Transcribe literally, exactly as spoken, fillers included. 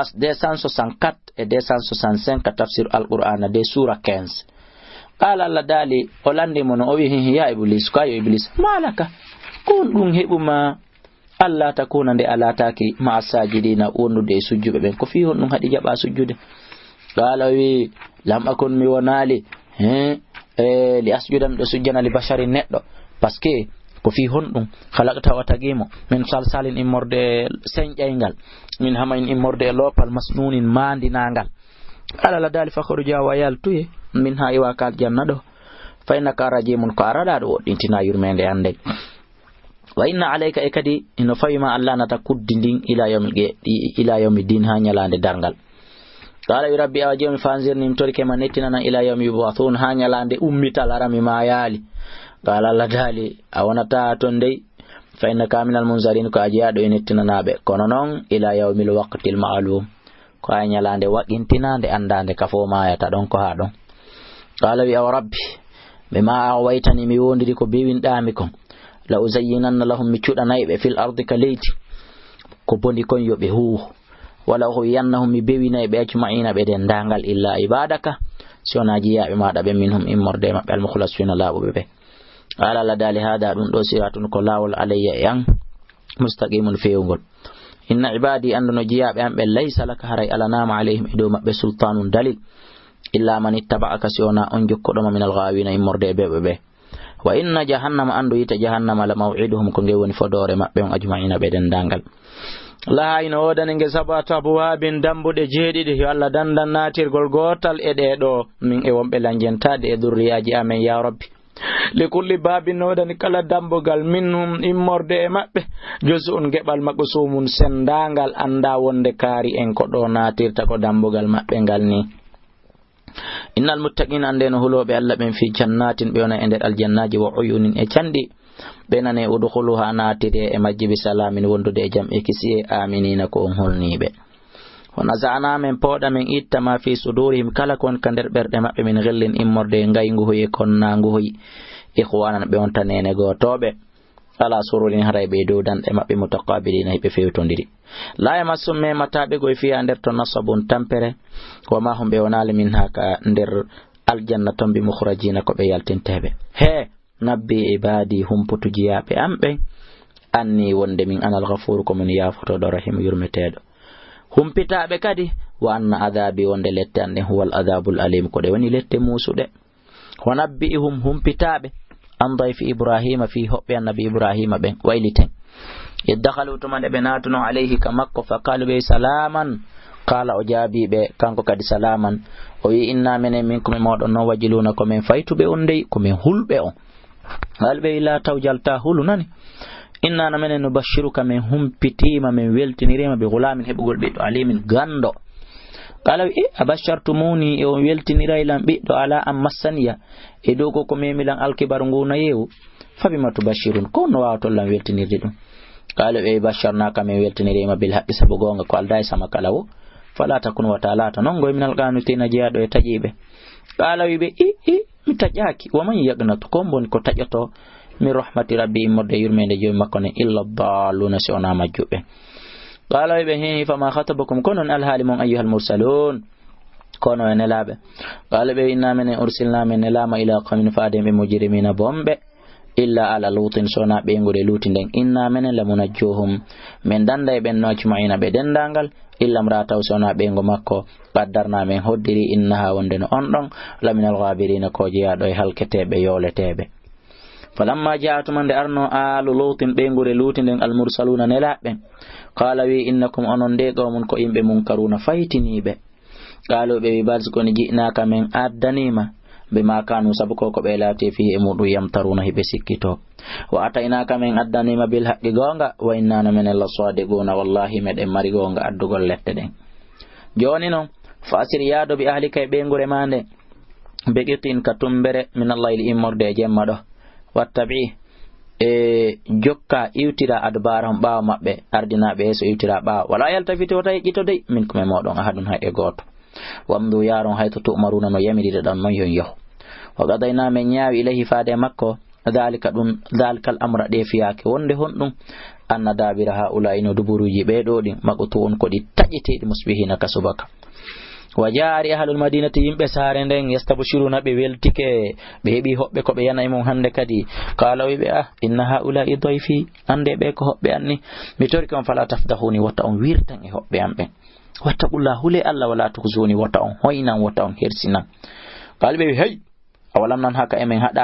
As deux cent soixante-quatre et deux cent soixante-cinq ka tafsir Al-Qur'ana de sura quinze. Qala, Allah daali, o lanndi mo no o wi'i, "Hi, hi, ya Iblis, ko ayo Iblis, ma laka? Ko honɗum heɓu ma Allah takuna nde a laataaki ma'a sajidina wondude e sujjuɓe ɓen? Ko fii honɗum haɗi jaɓa sujjude?" Qala, o wi'i, "Lam akun, mi wonaali, he, e, li asjuda, miɗo sujjana li basharin neɗɗo. Parce que ko fii honɗum khalaqtahu a tagi mo min salsalin immorde e senƴayngal, min hamayin immorde e loopal, masnunin maandinangal." Qala, Allah daali, "Fakhruja, wa yaltuye min ha iwa ka aljanna ɗo. Fa innaka rajimun, ko a raɗaaɗo woɗɗintina yurmeende an nden. Wa inna alayka, e kadi hino fawi ma Allah nata kuddi ndin ila yawmil qi-, i-, ila yawmi din, ha ñalaande darngal." Qala, wi Rabbi, awa Joomi, fa anzirni, mi torike ma nettinana, ila yawmi yub'athun, ha ñalaande ummital, hara mi maayaali. Qala, Allah daali, a wonata ton dey, fa innaka minal munzarin, ko a jeyaaɗo e nettinanaaɓe, kono non ila yawmil waqtil ma'lum, ko ha ñalaande waqintinaande anndaande ka fof maayata ɗon ko ha ɗon. Qala, wi, awa Rabbi, ɓe ma a waytani mi wondiri ko bewinɗaami kon. La uzayyinanna lahum, mi cuɗanay ɓe, fil ardi, ka leydi. Ko boni kon yo ɓe huuwu. Wala ughwiyannahum, mi bewinay ɓe, ajma'ina, ɓe denndaangal, illa ibadaka, si wonaa jiyaaɓe maaɗa ɓe, minhum, immorde e maɓɓe, al-mukhlasina, laaɓuɓe ɓe. Qala, Allah daali, hada, ɗum ɗo, siratun, ko laawol, alayya, e an, mustaqimun, feewngol. Inna ibadi, anndu no jiyaaɓe an ɓe, laysa laka, haray alanaama, alayhim, e dow maɓɓe, sultanun, dalil, illa man ittaba'aka, si wonaa on jokkuɗo ma, minal ghaawina, immorde e bewɓe ɓe. Wa inna jahannama, anndu yiite jahannama, la maw'iduhum, ko ngel woni fodoore maɓɓe on, ajma'ina, ɓe denndaangal. Laha, ina woodani nge, sab'atu abwabin, dambuɗe jeeɗiɗi, yo Allah danndan naatirgol gootal e ɗee ɗoo, min e wonɓe lanjentaade e durriyaaji amen, ya Rabbi. Li kulli babin, no woodani kala dambugal, minhum, immorde e maɓɓe, juz'un, geɓal, maqsumun, senndaangal, annda wonde kaari en ko ɗoo naatirta ko dambugal maɓɓe ngal nii. Innal muttaqina, annde no hulooɓe Allah ɓen, fi jannatin, ɓe wona e nder aljannaaji, wa uyunin, e canɗi, ɓe nane, udkhuluha, naatire e majji, bi salamin, wondude e jam e kisiyee, aminina, ko on hulniiɓe. Wa naza'na, men pooɗa, men itta, ma fi sudurihim, kala ko woni ka nder ɓerɗe maɓɓe, min ghillin, immorde e ngaynguhoy e konnaanguhoy, ikhwanan, ɓe wonta neene gootooɓe. Ala sururin, haray ɓe e dow danɗe maɓɓe, mutaqabilina, hiɓe fewtondiri. La yamassuhum, memataa ɓe goy, fiha, nder ton, nasabun, tampere, wa ma hum, ɓe wonaali, minha, ka nder aljanna ton, bi mukhrajina, ko ɓe yaltinteeɓe. He, nabbi ibadi, humputu jiyaaɓe am ɓen, anni, wonde min, anal ghafuru, ko min yaafotooɗo, rahimu, yurmeteeɗo. Humpitaaɓe kadi, wa anna adabi, wonde lette an ɗen, huwal adabul alim, ko ɗe woni lette muusuɗe. Wa nabbi'ihum, humpitaaɓe, an dayfi Ibrahima, fii hoɓɓe Annabi Ibrahima ɓen, wayliten. Id dakhalu, tuma nde ɓe naatuno, alayhi, ka makko, fa qaalu, ɓe, salaman, qaala, o jaabii ɓe, kanko kadi, salaman, o wi'i, inna, menen, minkum, e mooɗon non, wajiluuna, ko men faytuɓe on dey, ko men hulɓe on. Qaalu, ɓe, la tawjal, taa hulu, nani. Inna, no menen, nubashiruka, men humpitii ma, men weltinirii ma, bi ghulamin, heɓugol ɓiɗɗo, alimin, ganndo. Qala, wi, e, abashartumuni, e on weltiniray lan ɓiɗɗo, ala an massaniya, e dow ko ko memi lan alkibaru ngu nayewu. Fa bima tubashirun, ko no wawaton lan weltinirde ɗum? Qala, ɓe, basharnaka, min weltinirima bil haqqi, sabu gonga, ko alda e sama kala wo. Fala takun, wata laato non goy, minal qanitina, jeyaɗo e taƴiɓe. Qala, wi ɓe, i, i, mi taƴaki. Wa man yaqnatu, ko mboni ko taƴoto, min rahmati rabbi, immorde e yurmende joomi makko nden, illa dalluna, si wona majjuɓe. Qala, wi ɓe, hi, hi, fama khatabukum, ko non alhaali mon, ayyuhal mursalun, kono e nelaaɓe? Qala, ɓe, inna menen ursilna, men nelaama, ila qawmin, faade ɓe, mujrimina, bonɓe, illa ala lutin, so wona ɓeynguure luuti nden, inna menen lamunajjuhum, men danda e ɓen no, ajmaina, ɓe dendangal, illa imra'atahu, so wona ɓeyngu makko, qaddarna, men hoddiri, innaha, wonde no on ɗon, laminal ghabirina, ko jeyaɗo e halketeɓe, yooleteɓe. Falamma ja'a, tuma nde arno alu lutin, ɓeynguure luuti nden, almursaluna, nelaaɓe ɓen, qala, wi, innakum, onon de, qawmun, ko yimɓe, munkaruna, faytiniiɓe. Qalu, ɓe wi, bal, ko ni, ji'naka, men addanima, bima kanu, sabu ko ko ɓe laati, fihi, e muɗum, yamtaruna, hiɓe sikkito. Wa ataynaka, men addanima, bil haqqi, gonga, wa inna, no menen, la sadiquna, wallahi, meɗen mari gonga addugol lette ɗen. Joni non, fa asir, yaado, bi ahlika, e ɓeynguure ma nden, bi qitin, ka tumbere, min al-layli, immorde e jemma ɗo, wattabi, e jokka, iwtira, adbarahum, ɓaawo maɓɓe, ardinaaɓe yeeso, iwtira ɓaawo. Wala yaltafit, wota yeƴƴito dey, minkum, e mooɗon, ahadun, hay e gooto. Wamdu, yaaron, haytu tu'maruna, no yamirireɗon non, yon yahu. Wa qadayna, men ñaawi, ilayhi, faade e makko, Dhalika ɗum, dhalikal amra, ɗe fiyaake. Wonde honɗum? Anna dabira haula'i, no duburuuji ɓee ɗoo ɗin, maqtu'un, ko ɗi taƴeteeɗi, musbihina, ka subaka. Wa jaa ari ahlul madinati, yimɓe saare nden, yastabshiruna, ɓe weltike, ɓe heɓi hoɓɓe ko ɓe yana e mum hannde kadi. Qala, wiɓe, ah, inna haula'i dayfi, annde ɓe ko hoɓɓe an ni. Mi torike on, fala tafdahuni, wota on wirtan e hoɓɓe an ɓen. Wattaqullah, hule Allah, wala tukhzuni, wota on hoynan, wota on hersinan. Qala, ɓe wi, hey, awalam nanhaka, emen haɗa